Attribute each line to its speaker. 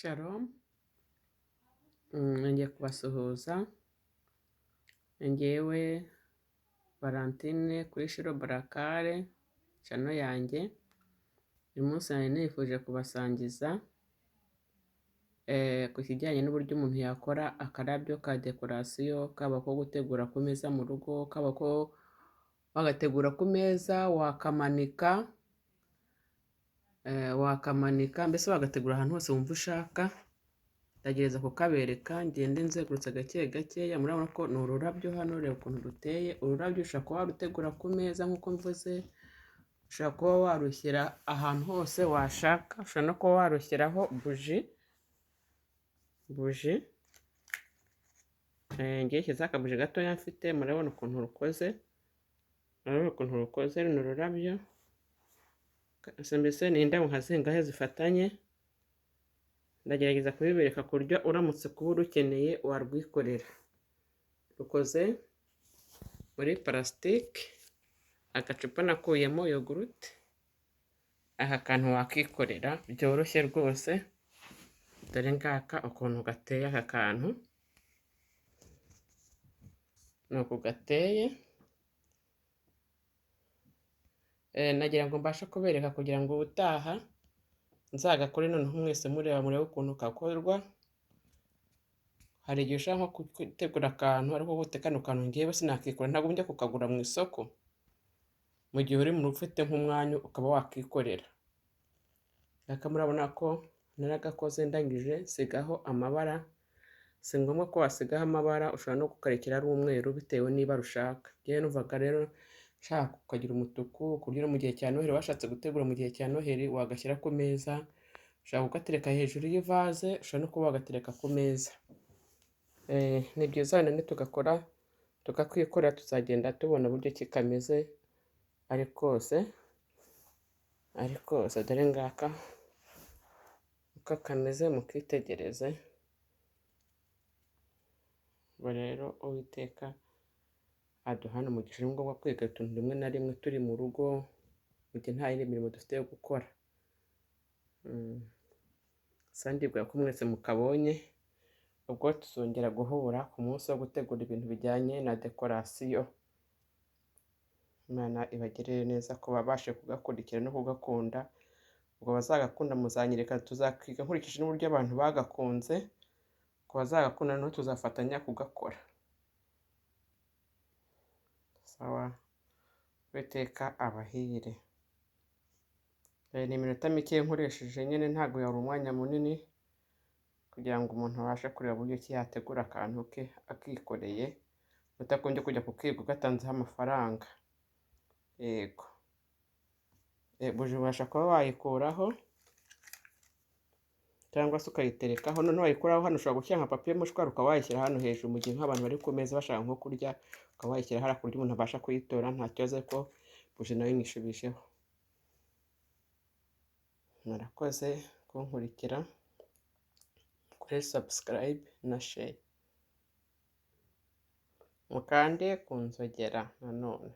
Speaker 1: Shalom, nongeye kubasuhuza, njyewe Valentine kuri Shiro Barakare channel yanjye. Uyu munsi nari nifuje kubasangiza ku kijyanye n'uburyo umuntu yakora akarabyo ka dekorasiyo, kaba ko gutegura ku meza mu rugo, kaba ko wagategura ku meza wakamanika, mbese wagategura ahantu hose wumva ushaka. Ndagerageza kukabereka ngende nzengurutse gake gakeya. Murabona ko ni ururabyo hano, reba ukuntu ruteye. Ururabyo ushobora kuba warutegura ku meza nk'uko mvuze, ushobora kuba warushyira ahantu hose washaka, ushobora no kuba warushyiraho buji. Ngiye nshyizeho akabuji gatoya mfite, murabona ukuntu rukoze, murabona ukuntu rukoze runo rurabyo. Mbese ni indabo nka zingahe zifatanye. Ndagerageza kubibereka ku buryo uramutse kuba urukeneye warwikorera. Rukoze muri parasitike, agacupa nakuyemo yogurute. Aka kantu wakikorera byoroshye rwose. Dore ngaka ukuntu gateye aka kantu, ni uku gateye. Nagira ngo mbashe kubereka kugira ngo ubutaha nzagakore noneho mwese mureba, murebe ukuntu kakorwa. Hari igihe ushaka nko gutegura akantu ariko gute kano kantu ngewe sinakikora, ntabwo njya kukagura mu isoko. Mu gihe uri mu rugo ufite nk'umwanya ukaba wakikorera. Aka murabona ko naragakoze ndangije nsigaho amabara. Si ngombwa ko wasigaho amabara, ushobora no kukarekera ari umweru bitewe n'ibara ushaka. Njyewe numvaga rero nshaka kukagira umutuku, ku buryo no mu gihe cya Noheli washatse gutegura mu gihe cya Noheli wagashyira ku meza. Ushobora kugatereka hejuru y'ivaze, ushobora no kuba wagatereka ku meza. Ni byiza wenda nitugakora tukakwikorera, tuzagenda tubona uburyo ki kameze ari kose, ari kose. Dore ngaka uko kameze, mukitegereze. Ubwo rero Uwiteka aduhane umugisha. Ni ngombwa kwiga utuntu rimwe na rimwe turi mu rugo, mu gihe nta yindi mirimo dufite yo gukora. Ndibwira ko mwese mukabonye. Ubwo tuzongera guhura ku munsi wo gutegura ibintu bijyanye na dekorasiyo. Imana ibagirire neza ko babashe kugakurikira no kugakunda. Ubwo bazagakunda muzanyereka, tuzakiga nkurikije n'uburyo abantu bagakunze. Ku bazagakunda noneho tuzafatanya kugakora. Sawa, Uwiteka abahire. Ni iminota mike nkoresheje nyine, ntabwo yari umwanya munini kugira ngo umuntu abashe kureba uburyo ki yategura akantu ke akikoreye, utagombye kujya kukiga ugatanzeho amafaranga. Yego, buji ubasha kuba wayikuraho cyangwa se ukayiterekaho. Noneho wayikuraho hano ushobora gushyira nka papiye mushwari ukaba wayishyira hano hejuru, mu gihe nk'abantu bari ku meza bashaka nko kurya, ukaba wayishyira hariya ku buryo umuntu abasha kuyitora nta kibazo, ariko buji nayo nyishubijeho. Murakoze kunkurikira, kuri subscribe na share, mukande ku nzogera nanone.